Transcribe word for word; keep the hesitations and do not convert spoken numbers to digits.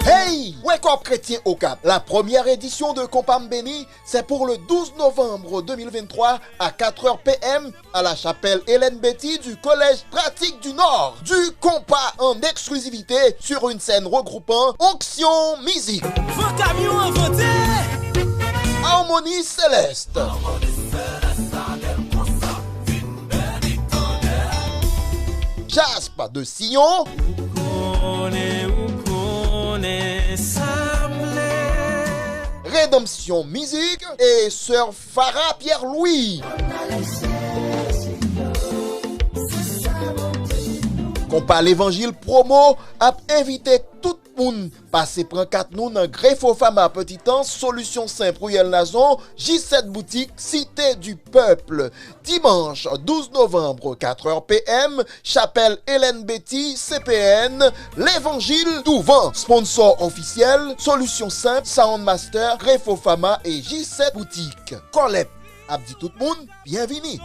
Hey! Wake Up Chrétien Okap. La première édition de Konpa M Beni, c'est pour le douze novembre deux mille vingt-trois à quatre heures P M à la chapelle Hélène Betty du Collège Pratique du Nord. Du compas en exclusivité sur une scène regroupant Onction Musique, Van kamyon an vante! Harmonie Céleste, Jasp de Sion, Konnen ou konnen sa m vle. Rédemption Musique et Sœur Farah Pierre-Louis. Konpa Levanjil Promo ap envite tout moun pase pran kat nou nan Grefo Fama Petit Anse, Solution Saint Priyèl Nazon, J sèt Boutique, Cité du Peuple. Dimanche douze novembre, quatre heures P M, chapelle Hélène Betty, C P N, Levanjil Douvan. Sponsor officiel, Solution Simple, Sound Master, Grefo Fama et J sèt Boutique. Kòlèt ap di tout moun, byenvini.